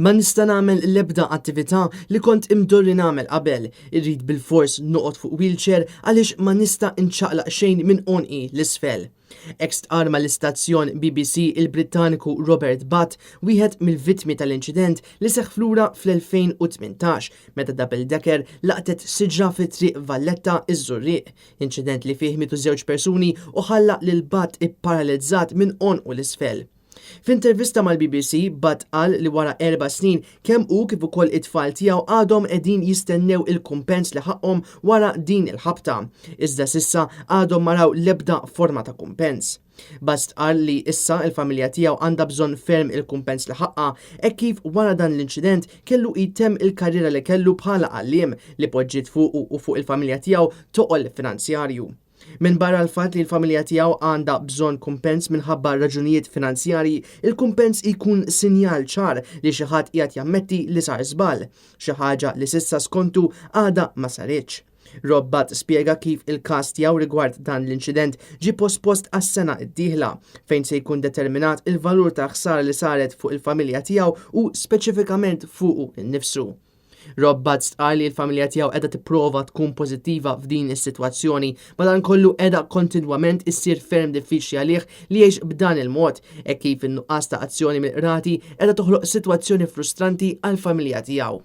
Ma nista' nagħmel l-ebda attività li kont imdorri nagħmel qabel. Irrid bilfors noqgħod fuq wheelchair għaliex ma nista' nċaqlaq xejn minn għonqi 'l isfel. Hekk stqarr mal-istazzjon BBC il-Brittaniku Robert Butt, wieħed mill-vittmi tal-inċident li seħħ lura fl-2018 meta double decker laqtet siġra fi Triq Valletta iż-Żurrieq, inċident li fih mietu żewġ persuni u ħalla lil Butt ipparalizzat minn għonqu 'l isfel. F'intervista mal-BBC, Butt qal li wara 4 snin kemm hu kif ukoll it-tfal tiegħu għadhom qegħdin jistennew il-kumpens li ħaqhom wara din il-ħabta. Iżda s'issa għadhom ma raw l-ebda forma ta' kumpens. Butt qal li issa il-familja tiegħu għandha bżonn ferm il-kumpens li ħaqqa e kif wara dan l-inċident kellu jtemm il-karriera li kellu bħala għalliem li poġġiet fuqu u fuq il-familja tiegħu toqol finanzjarju. Minn barra l-fatt li l-familja tiegħu għandha bżonn kumpens minħabba raġunijiet finanzjarji, il-kumpens ikun sinjal ċar li xi ħadd qiegħed jammetti li sar żball, xi ħaġa li s'issa skontu għadha ma saritx. Rob Butt spjega kif il-każ tiegħu rigward dan l-inċident ġi pospost għas-sena d-dieħla fejn se jkun determinat il-valur ta' ħsara li saret fuq il-familja tiegħu u speċifikament fuqu innifsu. Rob Butt stqarr li l-familja tiegħu qiegħda tipprova tkun pożittiva f'din is-sitwazzjoni, madankollu qiegħda kontinwament issir ferm diffiċli għalih li jgħix b'dan il-mod e kif in-nuqqas ta' azzjoni mill-qrati qiegħda toħloq sitwazzjoni frustranti għall-familja tiegħu.